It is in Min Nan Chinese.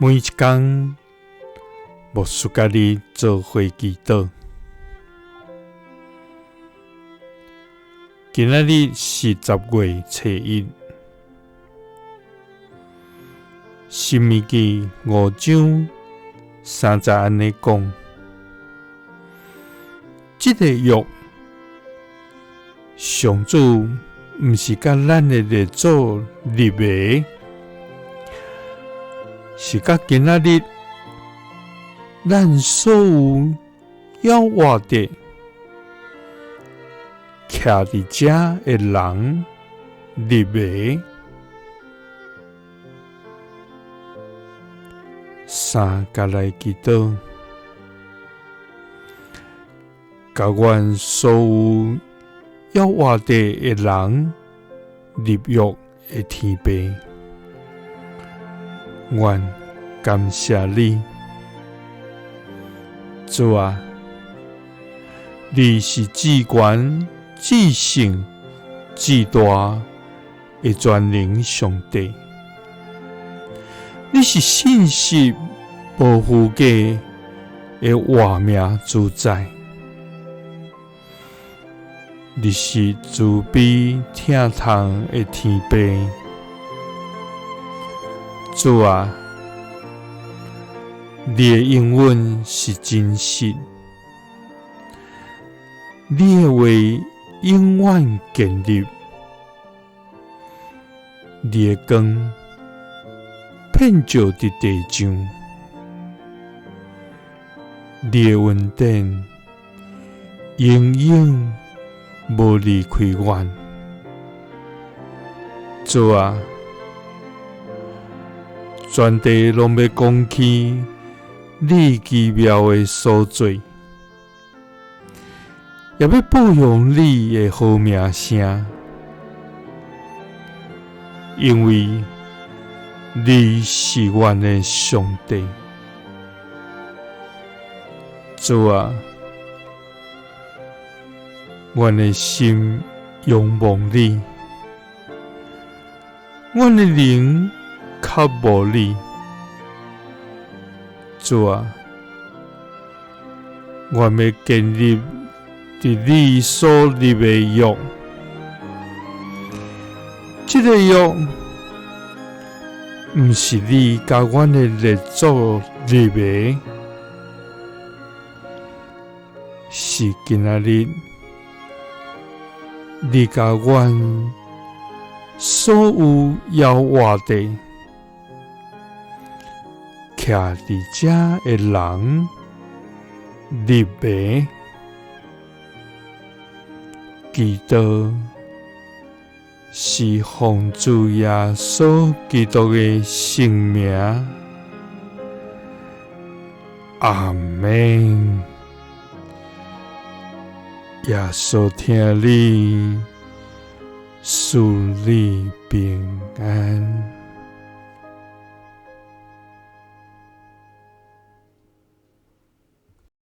每一工，牧師佮你做伙祈禱。今仔日是10月初1，申命記5章3節按呢講：這个約，上主毋是佮咱的列祖立的。是佮今仔日，咱所有猶活著徛佇遮的人立的。三佮來祈禱，共阮所有猶活著的人立約的天父。阮感謝你，主啊，你是至懸、至聖、至大的全能上帝，你是信實無虛假的活命主宰，你是慈悲疼痛的天父。主啊，你的應允是真實，你的話永遠堅立，你的光遍照佇地上，你的恩典永遠無離開阮。主啊，全地攏欲講起你奇妙的所作，也欲報揚你的好名聲，因為你是阮的上帝。主啊，阮的心仰望你，阮的靈渴慕你，主啊，阮欲建立佇你所立的約，這个約毋是你佮阮的列祖立的，是今仔日你佮阮所有猶活著徛佇遮的人立的。祈禱是奉主耶穌基督的聖名，阿們。耶穌疼你，賜你平安。